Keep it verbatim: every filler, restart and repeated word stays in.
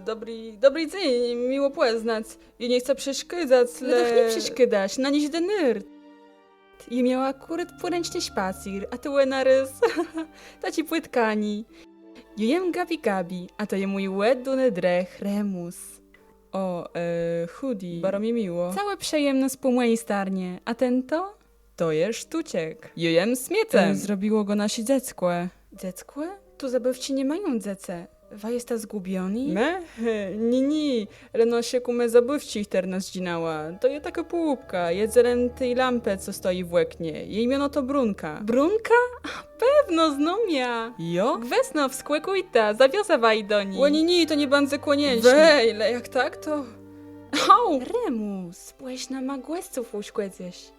Dobri, dobri dzéń, miło pòznac. Jô nie chcã przeszkôdzac, le... No doch nie przeszkôdôsz, na nick dënôrt. Jô miała akùrat pòrãczny szpacér, a tu òn narôz. To cë pòtkanié. Jô jem Gabi Gabi, a to je mój ùdóny drëch Remùs. Ò, e, Hudi, baro mie miło. Całô przëjemnosc pò mòji starnie, a ten to? To je Sztuczek. Jô jem Smiecem. E, zrobiło gò nasze dzeckò. Dzeckò? Tu zabôwczi ni mają dzecë. Wa jesta zgùbiony? Më? Ni, ni. Leno szëkómë zabôwczi, chtërna zdżinãła. To je takô pùpka, je zelen ti lampë, co stoji w òknie. Ji miono to Brunka. Brunka? Pewno, znóm jã. Jo? Gwësno, wskòkùjta, zawiozã waju do ni. Ò ni, ni, to nie bãdze kònieczné. Wej, le jak tak, to... Au! Remùs, spòjrz, nama gòsców ùszkòdzysz.